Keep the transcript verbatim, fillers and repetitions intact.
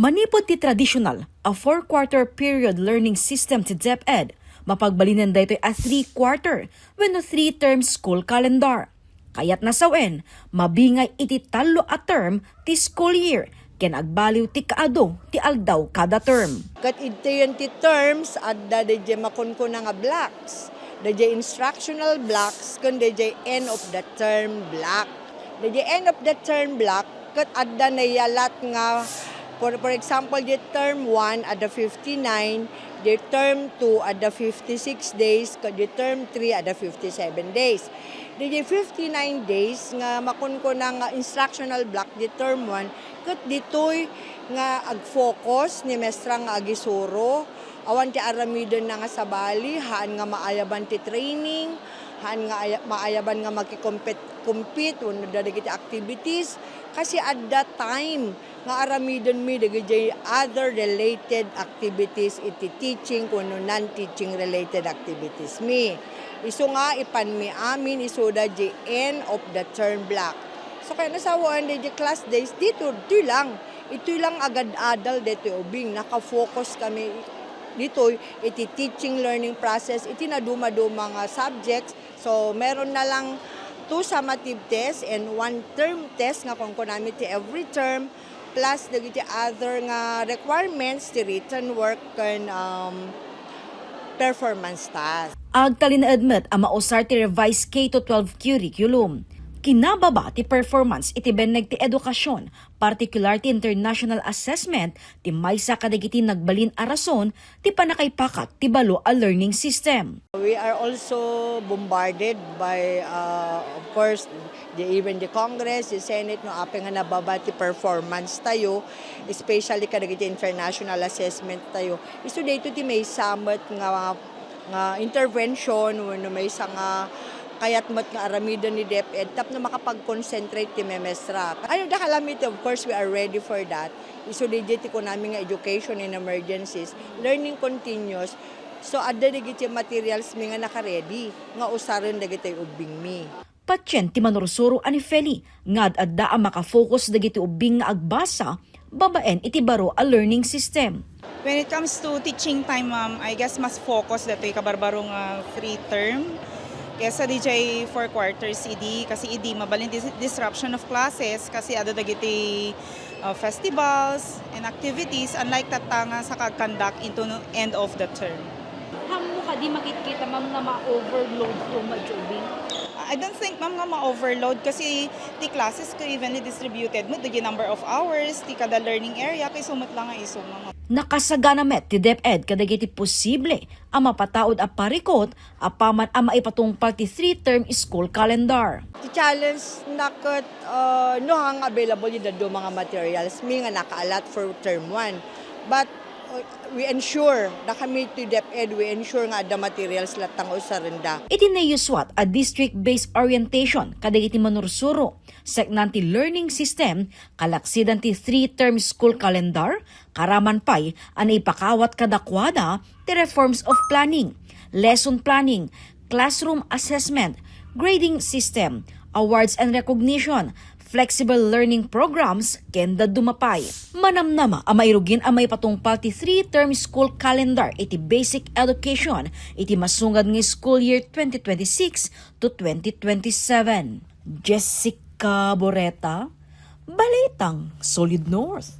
Manipud ti traditional a four-quarter period learning system ti DepEd, mapagbalinen daytoy a three-quarter wenno three-term school calendar. Kayatna sawen, mabingay iti tallo a term ti school year ken agbaliw ti kaadu ti aldaw kada term. Ket idtoyen ti terms, adda daydiay makunkuna nga blocks. Daydiay instructional blocks ken daydiay end of the term block. Daydiay end of the term block, ket adda nayalat nga, for, for example, di term one adda fifty-nine, di term two adda fifty-six days, ket di term three adda fifty-seven days. Daydiay fifty-nine days nga makunkuna nga instructional block di term one, ket ditoy nga ag-focus ni mestra nga agisuro, awan ti aramidenna nga sabali, haan nga maayaban ti training, haan nga aya-, maayaban nga makikompet-, compete wenno dagiti activities, kasi adda time nga aramidenmi dagiti other related activities iti teaching wenno non-teaching related activities mi. Isu nga ipanmi amin isuda di end of the term block. So, kayatna sawen, di class days, ditoy, ditoy lang. Itoy lang agad-adal ditoy ubing. Naka-focus kami ditoy iti teaching learning process, iti naduma-duma nga subjects. So, meron na lang two summative tests and one term test nga kunkunami ti every term, plus dagiti other nga requirements ti written work ken, um, performance test. Agtalinaed met a mausar ti revised K to twelve curriculum. Kinababa ti performance iti benneg ti edukasyon, partikular ti international assessment, ti maysa kadagiti nagbalin a rason ti pannakaipakat ti baro a learning system. We are also bombarded by, uh, of course, the, even the Congress, the Senate, no, apay nga nababa ti performance tayo, especially kadagiti international assessment tayo. Isu daytoy ti maysa met nga, nga intervention wenno maysa nga kayat met nga aramiden ni DepEd tapno makapag-concentrate ti memestra. Ano, dakkel a met, of course, we are ready for that. Isu daydiay ti kunami nga education in emergencies, learning continues. So, adda dagiti materials mi nga naka-ready nga usaren dagiti ubbingmi. Patien ti manursuro a ni Feli nga ad-adda a maka-focus dagiti ubbing nga agbasa babaen iti baro a learning system. When it comes to teaching time, ma'am, I guess mas focus datoy kabarbaro nga three term kesa didiay four quarters idi, kasi idi mabalin dis-, disruption of classes kasi adda dagiti, uh, festivals and activities, unlike tatta nga saka ag-conduct into end of the term. Hammo kadi makitkita, ma'am, nga ma-overload too much ubbing? I don't think, ma'am, nga ma-overload kasi ti classes ko evenly distributed met, the number of hours, ti kada learning area, kay isu met lang nga isu, ma'am. Nakasagana met ti DepEd kadagiti posible a mapataud a parikut apaman a maipatungpal ti three-term school calendar. Ti challenge na ket, uh, no, hang available iti dadduma nga materials mi nga naka-allot for term one. But, uh, we ensure, dakami ti DepEd, we ensure nga adda materials latta nga usarenda. Iti nayuswat a district-based orientation kadagiti manursuro, seknan ti learning system, kalaksidan ti three-term school calendar, karaman pay a naipakawat kadakuada ti reforms of planning, lesson planning, classroom assessment, grading system, awards and recognition, flexible learning programs, ken dadduma pay. Manamnama a mairugin a maipatungpal ti three-term school calendar iti basic education iti masungad nga school year twenty twenty-six to twenty twenty-seven. Jessica Boreta, Balitang Solid North.